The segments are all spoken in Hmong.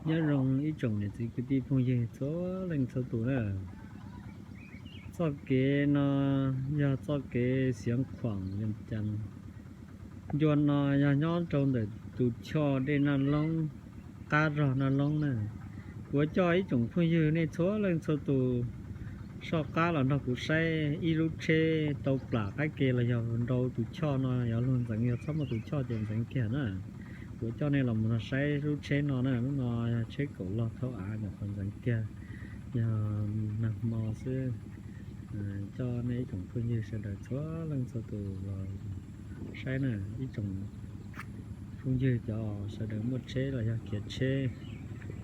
Nyob zoo ib tsoom niam txiv kwv tij phooj ywg txhua leej txhua tus na. Txoj kev no yog txoj kev Xiav Khuam Vias Cas. Ncua no yog nyob rau ntawm tus choj dej Naj Loob, qab zog Naj Loob na. Kuv coj ib tsoom phooj ywg nej txhua leej txhua tus soj qab los nrog kuv saib ib lub tsheb tau plam qab ke los yog nrau tus choj no, yog luag ntxeev, yog txhob muaj tus choj ces ntxeev kiag na. Kuv coj nej los mus saib lub tsheb no na, lub no yog tsheb kaum log thaub av nyuam qhuav ntxeev kiag, yog nag hmo xwb. Coj nej ib tsoom phooj ywg sawv daws txhua leej txhua tus los saib na, ib tsoom phooj ywg cov sawv daws muaj tsheb los yog khiav tsheb,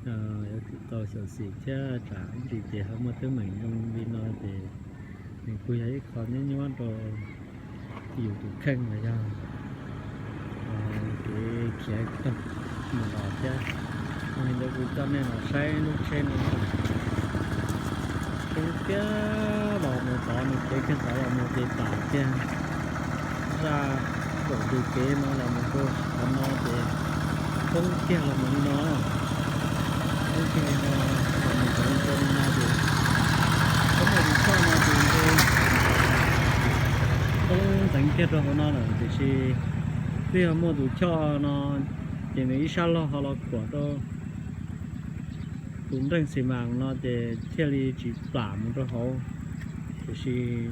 yuav tsum tau xyuam xim thiab tsam ib ntsis ces ho muaj teeb meem zoo li no ces nws kuj yog ib qho nyuaj nyuaj rau yus tus kheej los yog kev khiav tog mus los thiab. Yog li ntawd kuv coj nej los saib lub tsheb no. Poob kiag los mus tod, nws khiav kiag tod los mus ces plam kiag zaj nkaum ntug kev no los mus rau qhov no ces poob kiag los mus li no. Poob kiag li no los mus rau li no ces poob tus choj no ces poob ntxeev kiag rau hauv no lawm, tiam sis twb yog muaj tus choj no ces nws ib sab log ho los khuam rau tus nreej xis mas no ces thiaj li tsis plam mus rau hauv. Tiam sis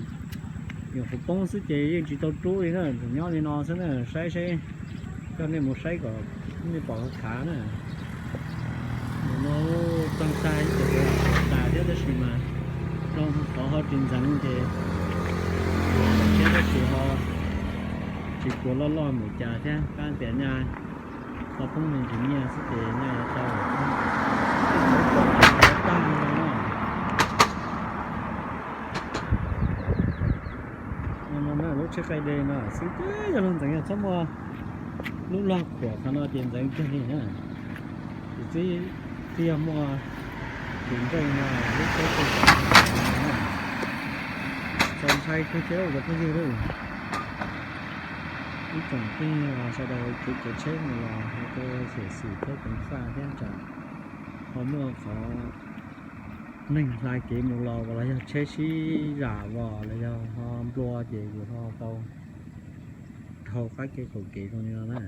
nyuam qhuav poob xwb ces yeej tsis tau rub li na, tseem nyob li no xwb na, saib seb, coj nej mus saib kom nej pom khav na. Nim no tag tag ib tug tas thiab tab sis mas rau qhov ho tsis ntxeev ces siab tab sis ho tsis puas loj loj npaum cas thiab, kab tias nyaj ho poob me ntsis nyiaj xwb ces nyaj yuav tau tag li no. No no lub tsheb qaij dej no xwb ces yog luag ntxeev, yog txhob muaj lub log khuam qhov no ces ntxeev kiag li na. Ces twb yog muaj tus nreej no lub tsheb tuaj txog no, txaus ntshai kawg thiab cov phooj ywg lauj. Ib tsoom phooj ywg sawv daws kev khiav tsheb mus los ua rau xyuam xim thiab ceev faj thiab tsam ho muaj qhov neeg hla kev mus los los yog tsheb sib zam los los yog ho nplua ces yus ho tau dhau qab kev qaum kev zoo li no na.